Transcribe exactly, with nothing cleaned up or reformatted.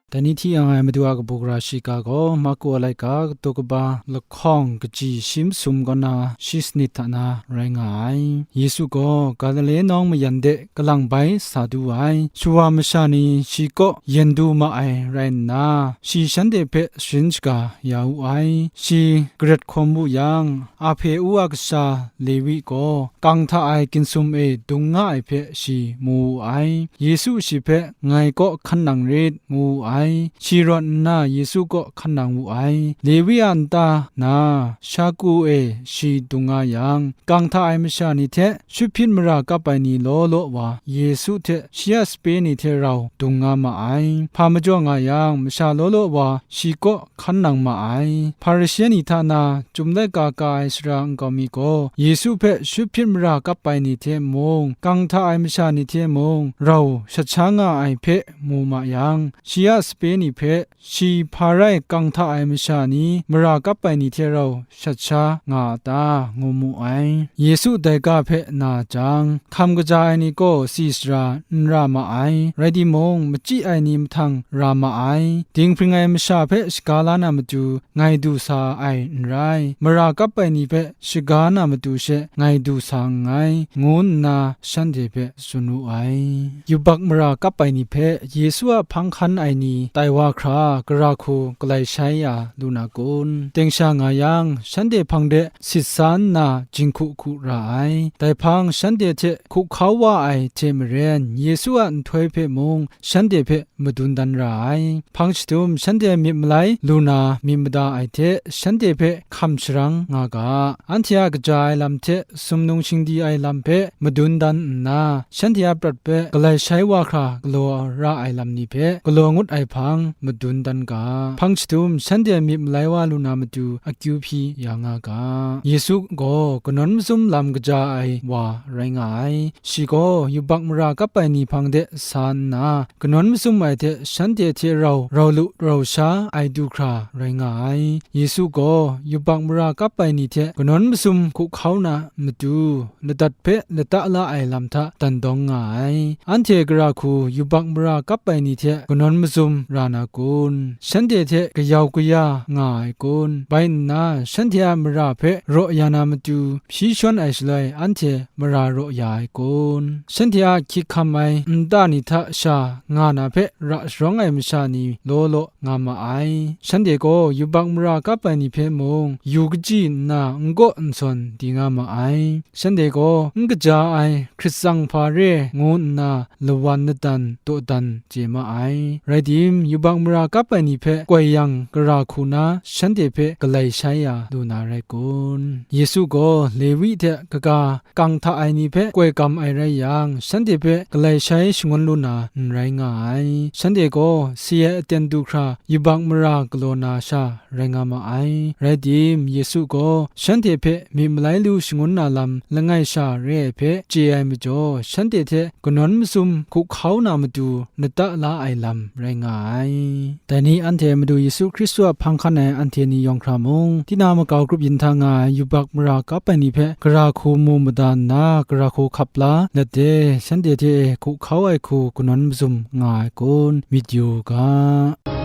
Dai ni hti yang ai Madu a kabu gara shiga gaw, Marku a laika, katu kaba lahkawng, kaji shi masum kaw na shi sanit hta na rai nga ai. Yesu gaw Galile nawng mayan de kalang bai sa du ai. Shawa masha ni shi kaw yen du ma ai rai nna, shi shanhte hpe sharin shaga ya wu ai. Shi garet hkawm wu yang, Ahpeu a kasha Lewi gaw, kang hta ai ginsum e dung nga ai hpe shi mu wu ai. Yesu shi hpe, "Ngai kaw hkan nang rit," ngu wu ai. Shi rawt nna Yesu kaw hkan nang wu ai. Lewi a nta na, shaku e shi dung nga yang, kang hta ai masha ni hte, shut hpyit mara kap ai ni law law wa, Yesu hte shi a sape ni hte rau dung nga ma ai. Hpa majaw nga yang, masha law law wa shi kaw hkan nang ma ai. Hparishe ni hta na Chyum laika ka ai sara nkau mi gaw, Yesu hpe shut hpyit mara kap ai ni hte mung, kang hta ai masha ni hte mung, rau shat sha nga ai hpe mu ma yang, shi a sape ni hpe, "Shi hpa rai kang hta ai masha ni mara kap ai ni hte rau shat sha nga a ta?" ngu mu ai. Yesu dai ga hpe na jang, hkam kaja ai ni gaw tsi sara n ra ma ai, rai timung, machyi ai ni mahtang ra ma ai. Dinghpring ai masha hpe shaga la na matu, ngai du sa ai n rai, mara kap ai ni hpe shaga na matu she ngai du sa nngai, ngu nna shanhte hpe tsun wu ai. Yubak mara kap ai ni hpe Yesu a hpang hkan ai ni tai wa hkra, gara hku galai shai ya lu na kun? Teng sha nga yang, shanhte hpang de sit sa nna, jinghku hku ra ai. Dai hpang shanhte hte hkuhkau wa ai hte maren, Yesu a nhtoi hpe mung shanhte hpe madun dan ra ai. Hpang shadum shanhte myit malai lu na myit mada ai hte, shanhte hpe hkam sharang nga ga. Anhte a kaja ai lam hte sumnung shingdi ai lam hpe madun dan nna, shanhte a prat hpe galai shai wa hkra galaw ra ai lam ni hpe galaw ngut ai hpang madun dan ga. Hpang shadum shanhte myit malai wa lu na matu akyu hpyi ya nga ga. Yesu gaw kanawn mazum lam kaja ai wa rai nga ai. Shi gaw yubak mara kap ai ni hpang de sa nna, kanawn mazum ai hte shanhte hte rau rau lu rau sha ai du hkra rai nga ai. Yesu gaw yubak mara kap ai ni hte kanawn mazum hkuhkau na matu, ladat hpe lata la ai lam hta dan dawng nga ai. Anhte gara hku yubak mara kap ai ni hte kanawn mazum ra na kun? Shanhte hte kayau kaya nga ai kun? Bai nna, shanhte a mara hpe raw ya na matu, hpyi shawn ai shaloi, anhte mara raw ya ai kun? Shanhte a hkyik hkam ai nta ni hta sha nga na hpe ra sharawng ai masha ni law law nga ma ai. Shanhte gaw yubak mara kap ai ni hpe mung, yu kaji nna n gaw n sawn di nga ma ai. Shanhte gaw n kaja ai hkrit tsang hpa re ngu nna lawan ladan dawdan chye ma ai. Rai tim, yubak mara kap ai ni hpe koi yang, gara hku na shanhte hpe galai shai ya lu na rai kun? Yesu gaw Lewi hte kaga kang hta ai ni hpe koi gam ai rai yang, shanhte hpe galai shai shangun lu na n rai nga ai. Shanhte gaw si ai aten du hkra yubak mara galaw na sha rai nga ma ai. Rai tim, Yesu gaw shanhte hpe myit malai lu shangun na lam langai sha re ai hpe chye ai majaw, shanhte hte kanawn mazum hkuhkau na matu lata la ai lam rai nga ai. Dai ni anhte Madu Yesu Hkristu a hpang hkan ai anhte ni yawng hkra mung, tinang makau grup yin hta nga ai yubak mara kap ai ni hpe gara hku mu mada nna, gara hku hkap la let de, shanhte hte hkuhkau ai hku kanawn mazum nga ai kun? Myit yu u ga.